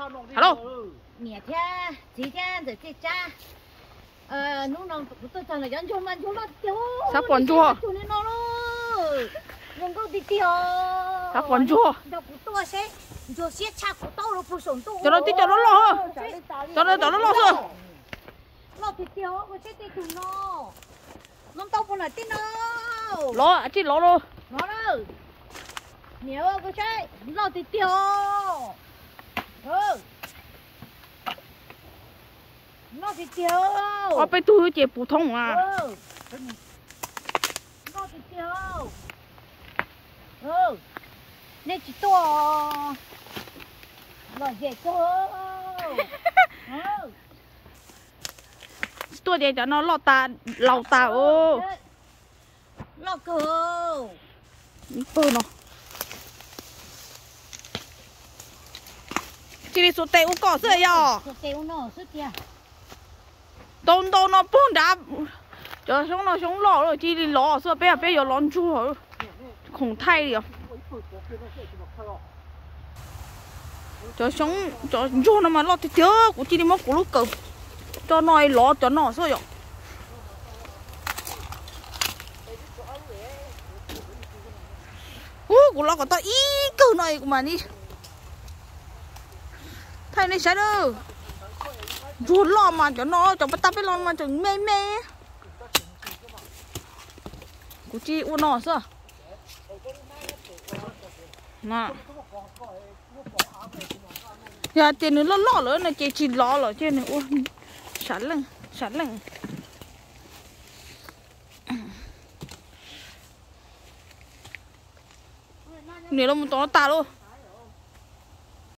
Halo. Niam thiab txiv thiab ntxawm Txiaj Tsab, hnub no kuv tuaj txog lawm cov ntsuag mas ntsuag loj tiag tiag. Xav pom ntsuag. Ntsuag li no lauj. Zoo nkauj tiag tiag os. Xav pom ntsuag. Nrog kuv tuaj seb ntsuag siab tshaj kuv taub los puag saum ntuj. Cov no tib co loj loj. Cov no cov loj loj xwb. Loj tiag tiag os, ua seb tej tug no. No ntau puag nram tej no. Lov, tsis lov lauj. Lov lawm. Niam ua koj saib, loj tiag tiag os. Loj tiag tiag. Ob peb tug ces puv thoob a. Loj tiag tiag. Nej tsis tuaj los zem kawg. Tsis tuaj ces cov no loj tas laus tas os. Loj kawg. Pawg no. Cia li xuas tes ua kom xwb yog. Ntau ntau no puag nrad. Cov xyoob no xyoob loj cia li lov xwb, peb peb yuav lov ntsuag. Khoom thaij li os. Cov xyoob, cov ntsuag no mas loj tiag tiag, kuv cia li muab kuv lub kawm tso no lov cov no xwb yom. Ub, kuv lov kom tau ib kawm no kuv mam li thaij nej saib lawm. Ntsuag loj mas cov no, cov pas tag peb los mas tseem me me. Kuv cia ua no xwb. Yog hais tias nws loj loj lawm no ces tsis lov lawm ces nws ua sam leej sam leej. Nws los mus tom no tas lauj.